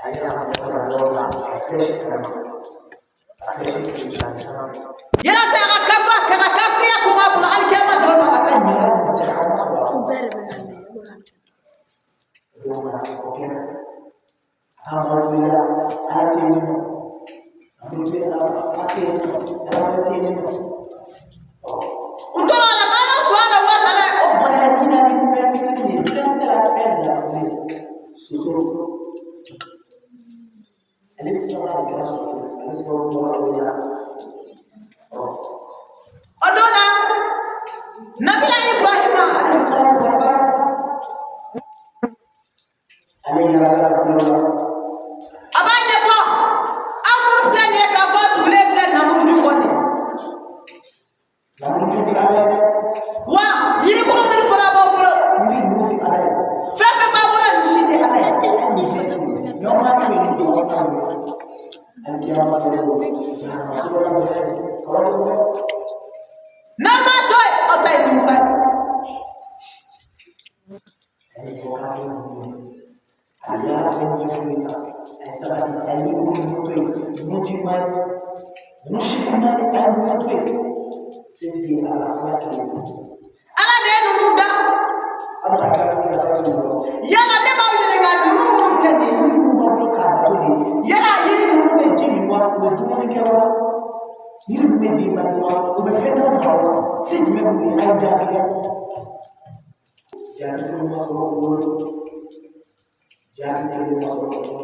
A yɛrɛ ka mɔgɔ la yɔrɔ la, a flèche sama, a flèche fili ka sama. Yala fɛ a ka kafa ka ka kafiriya ko k'a bolo alikiyama jɔ ma, ka taa ɲɔrɔ Jahanama sɔrɔ. U bɛɛ de bɛ ka mɛn. O don na, o kɛra a ka mɔgɔw wele, Ala tɛ yen nɔ, a bɛ Ala tɛ yen nɔ, Ala wɛrɛ tɛ yen nɔ. U tora a la k'Ala subahana wa taala O bɔnɛ ni na ni fɛn fitinin de ye diɲɛlatigɛ la, fɛn lafulen soso, ale sira de kɛra soso, ale sababu mɔgɔ dɔ bɛ na. O don na, Nabila Ibrahima alayhi salatu wa salam, ale yɛrɛ la kulo la. A b'a ɲɛfɔ an minnu filɛ nin ye k'a fɔ a tugulen filɛ namuruju kɔ nin. Lamuruju ti Ala ye dɛ. Wa yirikuru minnu fana b'aw bolo, Yiri ninnu ti Ala ye. Fɛn fɛn b'a bolo, nin si tɛ Ala ye. N'aw ma to yen, mɔgɔ t'aw ye alikiyama don, jahanama so dɔ la bɛ kɔrɔ dɛ. N'aw m'a to yen, aw ta ye nimisa ye. A ye fɔ kafiri ninnu ye, a bɛ yala fɛn ɲɛf'u ye, a ye sabali, a ye yiri ninnu to yen, ninnu ti ɲuman ye, ninnu si ti ɲuman ye, a ye ninnu to yen. Setigi ye Ala, Ala kelen. Ala de ye ninnu da. A bɛ ka kafiri ka taa sɔrɔ. Yala ne b'aw ɲininka, ninnu minnu filɛ nin ye, yiri minnu b'aw bolo k'a bato nin ye, yala yiri ninnu bɛ ji min wa? U bɛ dumuni kɛ wa? Yiri ninnu bɛ den bange wa? U bɛ fɛn d'aw ma wa? Se jumɛn b'u ye? A ye jaabi kɛ. Jaabi kelen ma sɔrɔ u bolo, jaabi kelen ma sɔrɔ u bolo.